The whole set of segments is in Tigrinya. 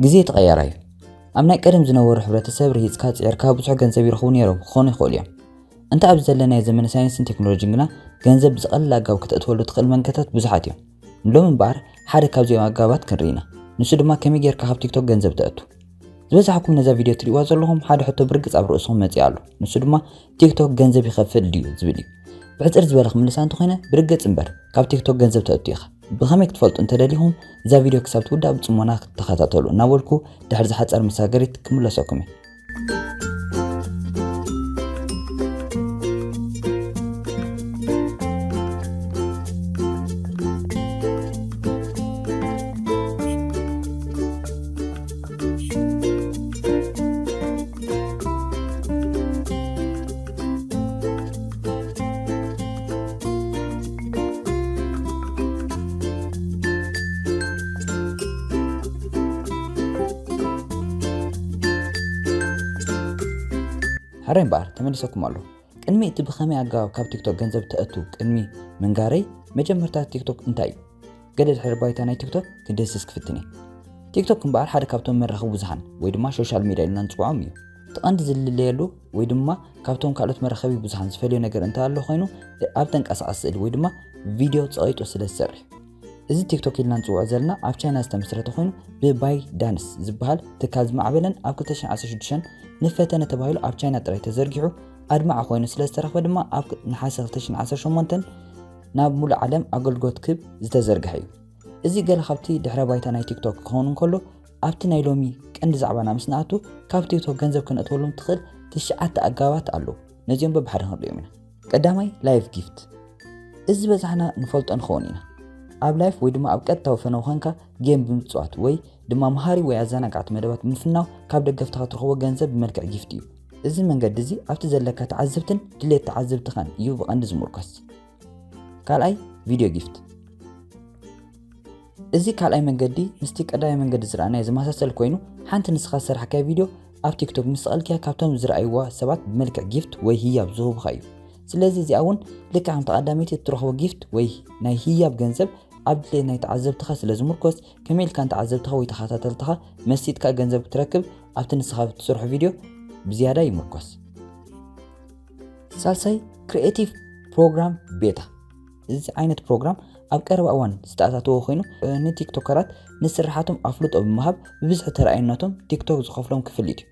ግዜ ተቐያራይ እዩ። ኣብ ናይ ቀደም ዝነበሩ ሕብረተሰብ ርሂጽካ ጽዒርካ ብዙሕ ገንዘብ ይረኽቡ ነይሮም ክኾኑ ይኽእሉ እዮም። እንተ ኣብ ዘለናዮ ዘመነ ሳይንስን ቴክኖሎጂን ግና ገንዘብ ብዝቐለለ ኣገባብ ክተእትወሉ ትኽእል መንገድታት ብዙሓት እዮም። ንሎሚ እምበኣር ሓደ ካብዚኦም ኣገባባት ክንርኢ ኢና። ንሱ ድማ ከመይ ጌርካ ካብ ቲክቶክ ገንዘብ ተእቱ። ዝበዛሕኩም ነዛ ቪድዮ ትርእይዋ ዘለኹም ሓደ ሕቶ ብርግጽ ኣብ ርእስኹም መጺኡ ኣሎ። ንሱ ድማ ቲክቶክ ገንዘብ ይኸፍል ድዩ ዝብል እዩ። ብሕጽር ዝበለ ክምልሳ እንተኾይነ ብርግጽ እምበር ካብ ቲክቶክ ገንዘብ ተእቱ ኢኻ። ብኸመይ ክትፈልጡ እንተደሊኹም እዛ ቪድዮ ክሳብ ትውዳእ ብጽሞና ክትከታተሉ እናበልኩ ድሕሪ ዝሓጸር መሳገሪት ክምለሰኩም እየ። ሕራይ እምበኣር ተመሊሰኩም ኣሎ። ቅድሚ እቲ ብኸመይ ኣገባብ ካብ ቲክቶክ ገንዘብ ተእቱ ቅድሚ ምንጋረይ መጀመርታ ቲክቶክ እንታይ እዩ? ገለ ድሕሪ ባይታ ናይ ቲክቶክ ክድህስስ ክፍትን እየ። ቲክቶክ እምበኣር ሓደ ካብቶም መራኸቢ ብዙሓን ወይ ድማ ሶሻል ሚድያ ኢልና ንፅውዖም እዩ። እቲ ቀንዲ ዝልለየሉ ወይ ድማ ካብቶም ካልኦት መራኸቢ ብዙሓን ዝፈልዮ ነገር እንተኣሎ ኮይኑ ኣብ ተንቀሳቐሲ ስእሊ ወይ ድማ ቪድዮ ፀቒጡ ስለ ዝሰርሕ። እዚ ቲክቶክ ኢልና ንፅውዖ ዘለና ኣብ ቻይና ዝተመስረተ ኮይኑ ብባይ ዳንስ ዝበሃል ትካል ዝማዕበለን ኣብ ክልተ ሽሕን ዓሰርተ ሽዱሽተን ንፈተነ ተባሂሉ ኣብ ቻይና ጥራይ ተዘርጊሑ ኣድማዒ ኮይኑ ስለ ዝተረኽበ ድማ ኣብ ነሓሰ ክልተ ሽሕን ዓሰርተ ሸሞንተን ናብ ሙሉእ ዓለም ኣገልግሎት ክህብ ዝተዘርግሐ እዩ። እዚ ገለ ካብቲ ድሕረ ባይታ ናይ ቲክቶክ ክኸውን እንከሎ ኣብቲ ናይ ሎሚ ቀንዲ ዛዕባና ምስ ንኣቱ ካብ ቲክቶክ ገንዘብ ክነእትወሎም ትኽእል ትሽዓተ ኣገባባት ኣለዉ። ነዚኦም በብሓደ ክንሪኦም ኢና። ቀዳማይ ላይቭ ጊፍት። እዚ በዛሕና ንፈልጦ ንኸውን ኢና። ኣብ ላይፍ ወይ ድማ ኣብ ቀጥታዊ ፈነው ኾንካ ጌም ብምፅዋት ወይ ድማ መሃሪ ወይ ኣዘናጋዕቲ መደባት ብምፍናው ካብ ደገፍትኻ ትረኽቦ ገንዘብ ብመልክዕ ጊፍት እዩ። እዚ መንገዲ እዚ ኣብቲ ዘለካ ተዓዘብትን ድሌት ተዓዘብትኻን እዩ ብቐንዲ ዝምርኮስ። ካልኣይ ቪድዮ ጊፍት። እዚ ካልኣይ መንገዲ ምስቲ ቀዳማይ መንገዲ ዝረኣናዮ ዝመሳሰል ኮይኑ ሓንቲ ንስኻ ዝሰራሕካዮ ቪድዮ ኣብ ቲክቶክ ምስ ሰቐልክያ ካብቶም ዝረኣይዋ ሰባት ብመልክዕ ጊፍት ወይ ህያብ ዝህቡኻ እዩ። ስለዚ እዚኣ እውን ልክዕ ከምቲ ቀዳመይቲ እትረኽቦ ጊፍት ወይ ናይ ህያብ ገንዘብ ኣብ ድሌት ናይ ተዓዘብትኻ ስለ ዝምርኮስ ከመይ ኢልካ ንተዓዘብትኻ ወይ ተኸታተልትኻ መሲጥካ ገንዘብ ክትረክብ ኣብቲ ንስኻ እትሰርሖ ቪድዮ ብዝያዳ ይምርኮስ። ሳልሳይ ክሪኤቲቭ ፕሮግራም ቤታ። እዚ ዓይነት ፕሮግራም ኣብ ቀረባ እዋን ዝተኣታተወ ኮይኑ ንቲክቶከራት ንስርሓቶም ኣፍልጦ ብምሃብ ብብዝሒ ተረኣይነቶም ቲክቶክ ዝኸፍሎም ክፍሊት እዩ።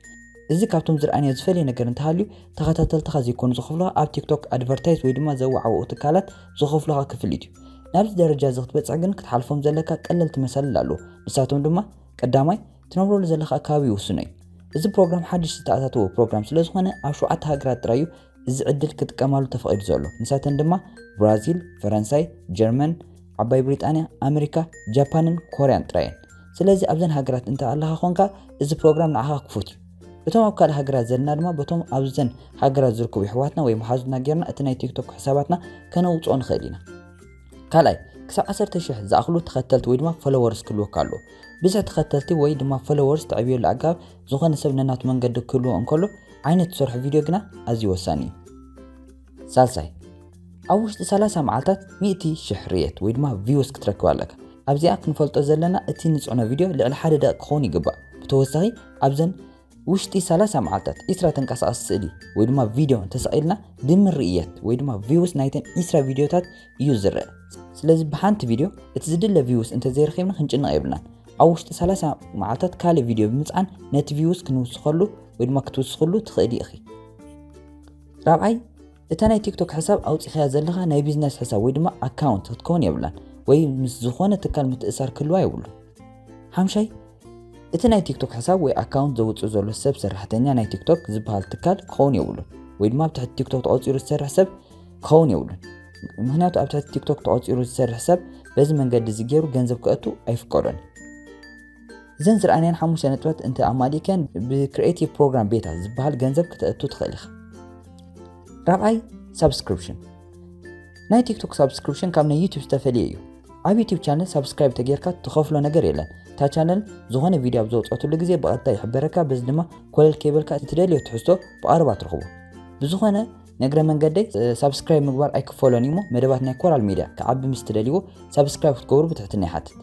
እዚ ካብቶም ዝረኣናዮ ዝፈልየ ነገር እንተሃልዩ ተኸታተልትኻ ዘይኮኑ ዝኸፍሉኻ ኣብ ቲክቶክ ኣድቨርታይዝ ወይ ድማ ዘወዓውኡ ትካላት ዝኸፍሉኻ ክፍሊት እዩ። ናብዚ ደረጃ እዚ ክትበፅሕ ግን ክትሓልፎም ዘለካ ቀለልቲ መሳልል ኣለዉ። ንሳቶም ድማ ቀዳማይ ትነብረሉ ዘለኻ ኣከባቢ ይውስኖ እዩ። እዚ ፕሮግራም ሓድሽ ዝተኣታተወ ፕሮግራም ስለ ዝኾነ ኣብ ሸውዓተ ሃገራት ጥራይ እዩ እዚ ዕድል ክጥቀማሉ ተፈቒዱ ዘሎ። ንሳተን ድማ ብራዚል፣ ፈረንሳይ፣ ጀርመን፣ ዓባይ ብሪጣንያ፣ ኣመሪካ፣ ጃፓንን ኮርያን ጥራየን። ስለዚ ኣብዘን ሃገራት እንተ ኣለኻ ኾንካ እዚ ፕሮግራም ንዓኻ ክፉት እዩ። እቶም ኣብ ካልእ ሃገራት ዘለና ድማ በቶም ኣብዘን ሃገራት ዝርከቡ የሕዋትና ወይ መሓዙትና ጌርና እቲ ናይ ቲክቶክ ሕሳባትና ከነውፅኦ ንኽእል ኢና። ካልኣይ ክሳብ ዓሰርተ ሽሕ ዝኣኽሉ ተኸተልቲ ወይ ድማ ፎሎወርስ ክህልወካ ኣለዎ። ብዙሕ ተኸተልቲ ወይ ድማ ፎሎወርስ ትዕብየሉ ኣገባብ ዝኾነ ሰብ ነናቱ መንገዲ ክህልዎ እንከሎ ዓይነት ትሰርሖ ቪድዮ ግና ኣዝዩ ወሳኒ እዩ። ሳልሳይ ኣብ ውሽጢ ሰላሳ መዓልታት ሚእቲ ሽሕ ርየት ወይ ድማ ቪውስ ክትረክብ ኣለካ። ኣብዚኣ ክንፈልጦ ዘለና እቲ ንፅዕኖ ቪድዮ ልዕሊ ሓደ ደቂ ክኸውን ይግባእ። ብተወሳኺ ኣብዘን ውሽጢ ሰላሳ መዓልታት ዒስራ ተንቀሳቐሲ ስእሊ ወይ ድማ ቪድዮ እንተሰቒልና ድምር ርእየት ወይ ድማ ቪውስ ናይተን ዒስራ ቪድዮታት እዩ ዝረአ። ስለዚ ብሓንቲ ቪድዮ እቲ ዝድለ ቪውስ እንተዘይረኺብና ክንጭነቕ የብልናን። ኣብ ውሽጢ ሰላሳ መዓልታት ካልእ ቪድዮ ብምፅዓን ነቲ ቪውስ ክንውስኸሉ ወይ ድማ ክትውስኽሉ ትኽእሊ ኢኺ። ራብዓይ እታ ናይ ቲክቶክ ሕሳብ ኣውፂኻያ ዘለኻ ናይ ቢዝነስ ሕሳብ ወይ ድማ ኣካውንት ክትከውን የብላን ወይ ምስ ዝኾነ ትካል ምትእሳር ክህልዋ የብሉን። ሓምሻይ እቲ ናይ ቲክቶክ ሕሳብ ወይ ኣካውንት ዘውፅእ ዘሎ ሰብ ሰራሕተኛ ናይ ቲክቶክ ዝበሃል ትካል ክኸውን የብሉን ወይ ድማ ኣብ ትሕቲ ቲክቶክ ተቖፂሩ ዝሰርሕ ሰብ ክኸውን የብሉን። ምክንያቱ ኣብ ትሕቲ ቲክቶክ ተቖፂሩ ዝሰርሕ ሰብ በዚ መንገዲ እዚ ገይሩ ገንዘብ ከእቱ ኣይፍቀዶን። እዘን ዝረኣናየን ሓሙሽተ ነጥበት እንተ ኣማሊእከን ብክሪኤቲቭ ፕሮግራም ቤታ ዝበሃል ገንዘብ ክተእቱ ትኽእል ኢኻ። ራብዓይ ሳብስክሪፕሽን። ናይ ቲክቶክ ሳብስክሪፕሽን ካብ ናይ ዩቱብ ዝተፈለየ እዩ። ኣብ ዩቱብ ቻነል ሳብስክራይብ ተጌርካ ትኸፍሎ ነገር የለን። እታ ቻነል ዝኾነ ቪድዮ ኣብ ዘውፀትሉ ግዜ ብቐጥታ ይሕበረካ፣ በዚ ድማ ኮለል ከይበልካ እትደልዮ ትሕዝቶ ብቐረባ ትረኽቦ። ብዝኾነ ነግረ መንገደይ ሳብስክራይብ ምግባር ኣይክፈሎን እዩ እሞ መደባት ናይ ኮራል ሚድያ ክዓቢ ምስ ትደልይዎ ሳብስክራይብ ክትገብሩ ብትሕትና ይሓትት።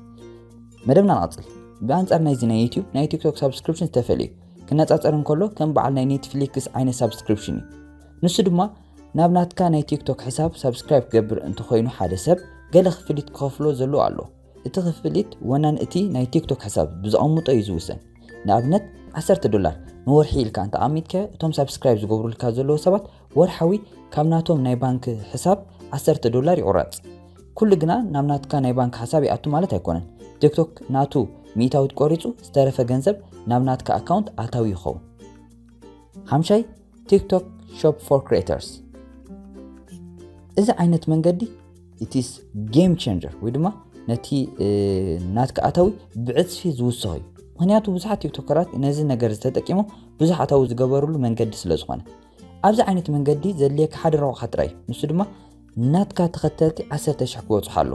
መደብና ንቐፅል። ብኣንጻር ናይዚ ናይ ዩቲዩብ፣ ናይ ቲክቶክ ሳብስክሪፕሽን ዝተፈልየ ክነጻጸር እንከሎ ከም በዓል ናይ ኔትፍሊክስ ዓይነት ሳብስክሪፕሽን እዩ። ንሱ ድማ ናብ ናትካ ናይ ቲክቶክ ሕሳብ ሳብስክራይብ ክገብር እንተኾይኑ ሓደ ሰብ ገለ ክፍሊት ክኸፍሎ ዘለዎ ኣሎ። እቲ ክፍሊት ወናን እቲ ናይ ቲክቶክ ሕሳብ ብዘቐምጦ እዩ ዝውሰን። ንኣብነት ዓሰርተ ዶላር ንወርሒ ኢልካ እንተኣሚትካ እቶም ሳብስክራይብ ዝገብሩልካ ዘለዉ ሰባት ወርሓዊ ካብ ናቶም ናይ ባንክ ሕሳብ ዓሰርተ ዶላር ይቑረጽ። ኩሉ ግና ናብ ናትካ ናይ ባንክ ሓሳብ ይኣቱ ማለት ኣይኮነን። ቲክቶክ ናቱ ሚእታዊት ቆሪጹ ዝተረፈ ገንዘብ ናብ ናትካ ኣካውንት ኣታዊ ይኸውን። ሓምሻይ፣ ቲክቶክ ሾፕ ፎር ክሪኤተርስ። እዚ ዓይነት መንገዲ ኢትስ ጌም ቼንጀር ወይ ድማ ነቲ ናትካ ኣታዊ ብዕፅፊ ዝውስኽ እዩ። ምክንያቱ ብዙሓት ቲክቶከራት ነዚ ነገር ዝተጠቂሙ ብዙሕ ኣታዊ ዝገበሩሉ መንገዲ ስለ ዝኾነ፣ ኣብዚ ዓይነት መንገዲ ዘድልየካ ሓደ ረቑሓ ጥራይ፣ ንሱ ድማ ናትካ ተኸተልቲ ዓሰርተ ሽሕ ክበፅሑ ኣሎ።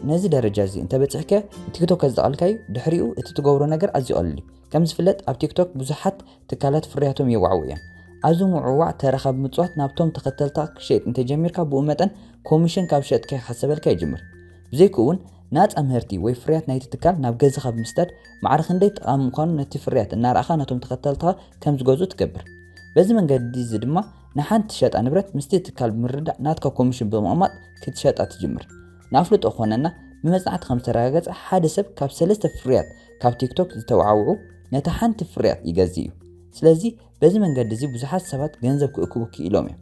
ነዚ ደረጃ እዚ እንተበፂሕከ ቲክቶክ ከዝጠቐልካ እዩ። ድሕሪኡ እቲ ትገብሮ ነገር ኣዝዩ ቀሊል እዩ። ከም ዝፍለጥ ኣብ ቲክቶክ ብዙሓት ትካላት ፍርያቶም የዋዕው እዮም። ኣብዚ ምውዕዋዕ ተረኻ ብምፅዋት ናብቶም ተኸተልታ ክሸጥ እንተጀሚርካ ብኡ መጠን ኮሚሽን ካብ ሸጥካ ይሓሰበልካ ይጅምር። ብዘይክኡ እውን ናፃ ምህርቲ ወይ ፍርያት ናይቲ ትካል ናብ ገዝኻ ብምስዳድ ማዕረ ክንደይ ጠቓሚ ምዃኑ ነቲ ፍርያት እናረኣኻ ነቶም ተኸተልትኻ ከም ዝገዝኡ ትገብር። በዚ መንገዲ እዚ ድማ ንሓንቲ ትሸጣ ንብረት ምስቲ ትካል ብምርዳእ ናትካ ኮሚሽን ብምቕማጥ ክትሸጣ ትጅምር። ንኣፍልጦ ክኾነና ብመጽናዕቲ ከም ዝተረጋገጸ ሓደ ሰብ ካብ ሰለስተ ፍርያት ካብ ቲክቶክ ዝተወዓውዑ ነታ ሓንቲ ፍርያት ይገዝእ እዩ። ስለዚ በዚ መንገዲ እዚ ብዙሓት ሰባት ገንዘብ ክእክቡ ክኢሎም እዮም።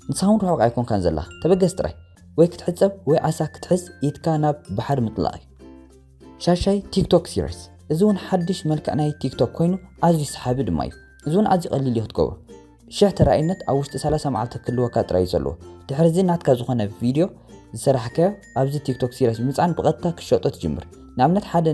ንስኻ እውን ርሑቕ ኣይኮንካን ዘለኻ። ተበገስ ጥራይ ወይ ክትሕጸብ ወይ ዓሳ ክትሕዝ ኢድካ ናብ ባሕሪ ምጥላቕ እዩ። ሻሻይ ቲክቶክ ሲሪስ። እዚ እውን ሓድሽ መልክዕ ናይ ቲክቶክ ኮይኑ ኣዝዩ ሰሓቢ ድማ እዩ። እዚ እውን ኣዝዩ ቀሊል እዩ ክትገብሮ። ሽሕ ተራእይነት ኣብ ውሽጢ ሰላሳ መዓልቲ ክህልወካ ጥራይ እዩ ዘለዎ። ድሕሪ እዚ ናትካ ዝኾነ ቪድዮ ዝሰራሕካዮ ኣብዚ ቲክቶክ ሲሪስ ብምጻን ብቐጥታ ክሸጦ ትጅምር። ንኣብነት ሓደ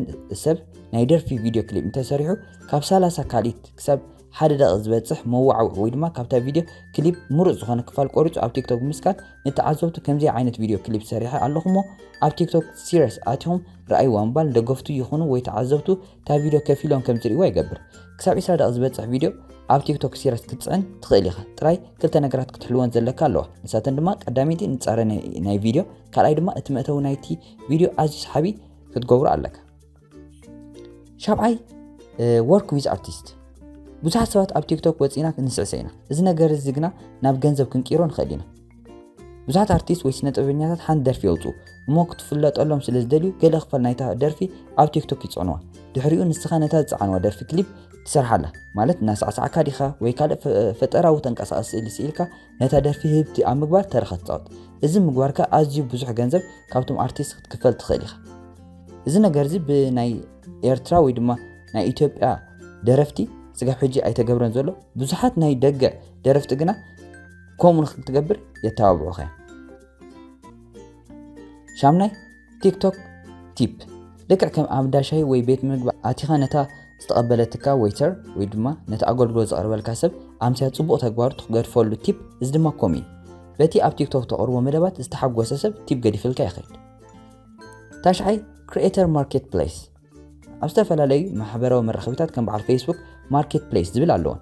ሰብ ናይ ደርፊ ቪድዮ ክሊፕ እንተሰሪሑ ካብ ሰላሳ ካልኢት ክሳብ ሓደ ደቂቕ ዝበጽሕ መዋዕውዕ ወይ ድማ ካብታ ቪድዮ ክሊፕ ምሩጽ ዝኾነ ክፋል ቆሪጹ ኣብ ቲክቶክ ብምስቃል ንተዓዘብቱ ከምዚ ዓይነት ቪድዮ ክሊፕ ሰሪሐ ኣለኹ እሞ ኣብ ቲክቶክ ሲሪስ ኣቲኹም ረኣይዋ ምባል ንደገፍቱ ይኹኑ ወይ ተዓዘብቱ እታ ቪድዮ ከፊሎም ከም ዝርእይዋ ይገብር። ክሳብ ዒስራ ደቂቕ ዝበጽሕ ቪድዮ ኣብ ቲክቶክ ሲሪስ ክትጽዕን ትኽእል ኢኻ። ጥራይ ክልተ ነገራት ክትሕልወን ዘለካ ኣለዋ። ንሳተን ድማ ቀዳመይቲ ንጻረ ናይ ናይ ቪድዮ፣ ካልኣይ ድማ እቲ መእተዊ ናይቲ ቪድዮ ኣዝዩ ሰሓቢ ክትገብሮ ኣለካ። ሻብዓይ፣ ወርክ ዊዝ ኣርቲስት። ብዙሓት ሰባት ኣብ ቲክቶክ ወፂና ንስዕሰ ኢና። እዚ ነገር እዚ ግና ናብ ገንዘብ ክንቅይሮ ንኽእል ኢና። ብዙሓት ኣርቲስት ወይ ስነ ጥበበኛታት ሓንቲ ደርፊ የውፅኡ እሞ ክትፍለጠሎም ስለ ዝደልዩ ገለ ክፋል ናይታ ደርፊ ኣብ ቲክቶክ ይፅዕንዋ። ድሕሪኡ ንስኻ ነታ ዝፀዓንዋ ደርፊ ክሊፕ ትሰርሓላ። ማለት እናሳዕሳዕካ ዲኻ ወይ ካልእ ፈ- ፈጠራዊ ተንቀሳቐሲ ስእሊ ስኢልካ ነታ ደርፊ ህብቲ ኣብ ምግባር ተረኻ ትፃወት። እዚ ምግባርካ ኣዝዩ ብዙሕ ገንዘብ ካብቶም ኣርቲስት ክትክፈል ትኽእል ኢኻ። እዚ ነገር እዚ ብናይ ኤርትራ ወይ ድማ ናይ ኢትዮጵያ ደረፍቲ ስጋብ ሕጂ ኣይተገብረን ዘሎ። ብዙሓት ናይ ደገ ደረፍቲ ግና ከምኡ ንክትገብር የተባብዑኻ እዮም። ሻምናይ፣ ቲክቶክ ቲፕ። ልክዕ ከም ኣብ እንዳ ሻሂ ወይ ቤት ምግቢ ኣቲኻ ነታ ዝተቐበለትካ ዌይተር ወይ ድማ ነቲ ኣገልግሎት ዘቕርበልካ ሰብ ኣምስያ ጽቡቕ ተግባሩ ትገድፈሉ ቲፕ፣ እዚ ድማ ኮም እዩ። በቲ ኣብ ቲክቶክ ተቕርቦ መደባት ዝተሓጎሰ ሰብ ቲፕ ገዲፍልካ ይኸይድ። ታሽዓይ፣ ክሪኤተር ማርኬት ፕሌስ። ኣብ ዝተፈላለዩ ማሕበራዊ መራኸቢታት ከም በዓል ፌስቡክ ማርኬት ፕሌስ ዝብል ኣለዎን።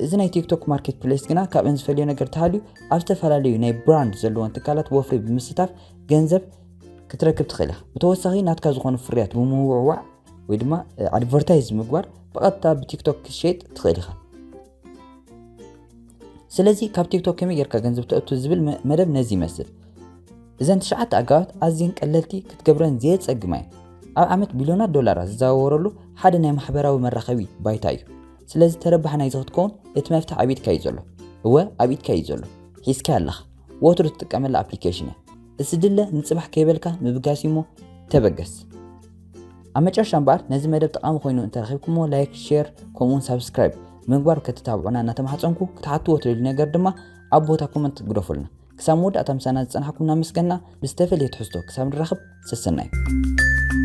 እዚ ናይ ቲክቶክ ማርኬት ፕሌስ ግና ካብአን ዝፈልዮ ነገር ተሃልዩ ኣብ ዝተፈላለዩ ናይ ብራንድ ዘለዎን ትካላት ወፍሪ ብምስታፍ ገንዘብ ክትረክብ ትኽእል ኢኻ። ብተወሳኺ ናትካ ዝኾኑ ፍርያት ብምውዕዋዕ ወይ ድማ ኣድቨርታይዝ ምግባር ብቐጥታ ብቲክቶክ ክትሸይጥ ትኽእል ኢኻ። ስለዚ ካብ ቲክቶክ ከመይ ጌርካ ገንዘብ ተእቱ ዝብል መ- መደብ ነዚ ይመስል። እዘን ትሽዓተ ኣገባባት ኣዝየን ቀለልቲ ክትገብረን ዘየጸግማ እየን። ኣብ ዓመት ቢልዮናት ዶላራት ዝዘዋወረሉ ሓደ ናይ ማሕበራዊ መራኸቢ ባይታ እዩ። ስለዚ ተረባሕ ናይዚ ክትከውን እቲ መፍትሕ ኣብ ኢድካ እዩ ዘሎ። እወ ኣብ ኢድካ እዩ ዘሎ። ሒዝካ ኣለኻ። ወትሩ ትጥቀመላ ኣፕሊኬሽን እያ። እዚ ድለ ንጽባሕ ከይበልካ ምብጋስ እዩሞ ተበገስ። ኣብ መጨረሻ እምበኣር ነዚ መደብ ጠቓሚ ኮይኑ እንተረኺብኩሞ ላይክ፣ ሼር ከምኡውን ሳብስክራይብ ምግባር ከተተባብዑና እናተማሕጸንኩ ክትሓትዎ ትደልዩ ነገር ድማ ኣብ ቦታ ኮመንት ግደፉልና። ክሳብ መወዳእታ ምሳና ዝጸናሕኩም እናመስገና ብዝተፈልየ ትሕዝቶ ክሳብ ንራኸብ ሰሰናዩ።